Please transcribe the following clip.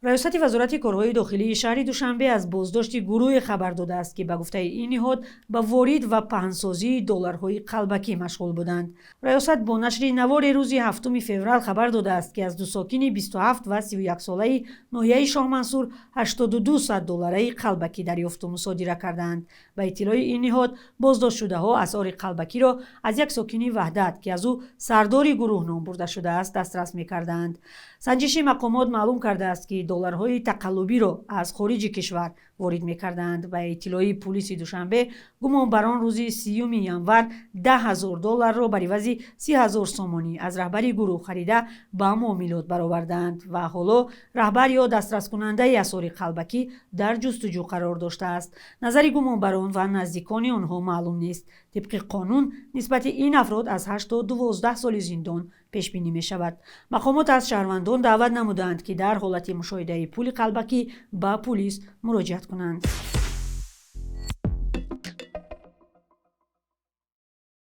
Раёсати Вазорати корҳои дохилии шаҳри Душанбе аз боздошти гурӯҳе хабар додааст, ки ба гуфтаи ин ниҳод ба ворид ва паҳнсозии долларҳои қалбакӣ машғул буданд. Раёсат бо нашри навори рӯзи 7 феврал хабар додааст, ки аз ду сокини 27 ва 31-солаи ноҳияи Шоҳмансур 82 сад доллараи қалбакӣ дарёфту мусодира кардаанд. Ба иттилои ин ниҳод, боздоштшудаҳо асъори қалбакиро аз як сокини Ваҳдат, ки аз ӯ сардори гурӯҳ ном бурда шудааст, дастрас мекарданд. Санҷиши мақомот маълум кардааст, ки долларҳои тақаллубиро аз хориҷи кишвар ворид мекарданд. Ба иттилои пулиси Душанбе, гумонбарон рӯзи 30 январ 10 000 долларро бар ивази 30 000 сомонӣ аз раҳбари гурӯҳ харида, ба муомилот баровардаанд ва ҳоло раҳбар ё дастраскунандаи асъори қалбакӣ дар ҷустуҷӯ қарор доштааст. Назари гумонбарон ва наздикони онҳо маълум нест. Тибқи қонун, нисбати ин афрод аз 8 то 12 соли зиндон пешбинӣ мешавад. Мақомот аз шаҳрвандон даъват намуданд, ки дар ҳолати мушоҳидаи пули қалбакӣ ба пулис муроҷиат кунанд.